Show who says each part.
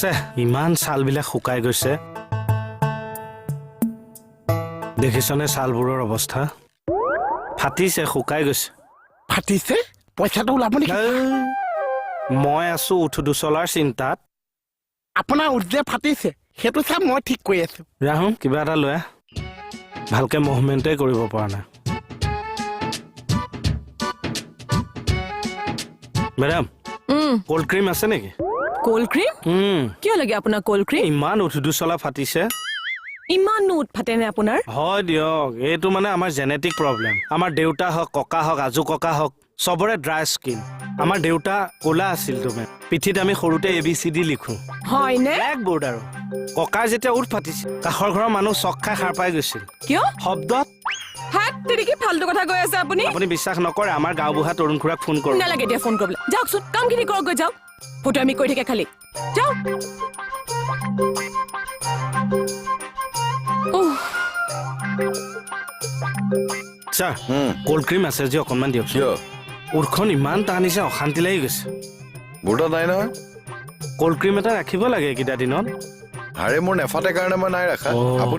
Speaker 1: আছে, ইমান ছালবিলাক শুকাই গৈছে। দেখিছনে ছালবোৰৰ অৱস্থা? ফাটিছে, শুকাই গৈছে।
Speaker 2: ফাটিছে? পইচাটো ওলাব নেকি?
Speaker 1: এই, মই আছো উঠ দুচলাৰ চিন্তাত।
Speaker 2: আপোনাৰ ওঠ যে ফাটিছে, সেইটো চাই মই ঠিক কৰি আছো।
Speaker 1: ৰাহুল, কিবা এটা লৈ আহ। ভালকে মুভমেণ্টেই কৰিব পৰা নাই। মেডাম, কল্ড ক্ৰীম আছে নেকি?
Speaker 3: Cold cream? কিয় লাগে আপোনাক কল্ড ক্ৰীম?
Speaker 1: ইমান উঠ দুচলা ফাটিছে।
Speaker 3: ইমাননো ওঁঠ ফাটেনে আপোনাৰ?
Speaker 1: হয় দিয়ক, এইটো মানে আমাৰ জেনেটিক প্ৰব্লেম। আমাৰ দেউতা হওক, ককা হওক, আজো ককা হওক, চবৰে ড্ৰাই স্কিন। আমাৰ দেউতা ক'লা আছিল তুমি, পিঠিত আমি সৰুতে ABCD লিখো।
Speaker 3: হয়নে?
Speaker 1: Black board. আৰু ককাৰ যেতিয়া উঠ ফাটিছিল, কাষৰ ঘৰৰ মানুহ চক খাই সাৰ পাই গৈছিল।
Speaker 3: কিয়?
Speaker 1: শব্দত।
Speaker 3: হাত তেৰি, কি ফাল্টু কথা কৈ আছে আপুনি?
Speaker 1: আপুনি বিশ্বাস নকৰে, আমাৰ গাঁওবুঢ়া তৰুণ খুৰাক ফোন কৰোঁ।
Speaker 3: নালাগে এতিয়া ফোন কৰিবলৈ। যাওকচোন, কামখিনি কৰকগৈ যাওক। ফটো আমি কৰি থাকে খালি। যাওক। উফ,
Speaker 1: ছাৰ, কল্ড ক্ৰীম আছে যে অকণমান দিয়কচোন।
Speaker 4: কিয়?
Speaker 1: ওঠখন ইমান টানিছে, অশান্তি লাগি গৈছে।
Speaker 4: মোৰ তাত নাই নহয়।
Speaker 1: কল্ড ক্ৰীম এটা ৰাখিব লাগে এইকেইটা দিনত।
Speaker 4: আৰে, মোৰ নেফাটে কাৰণে মই নাই ৰাখা।
Speaker 1: অ।
Speaker 4: আপুনি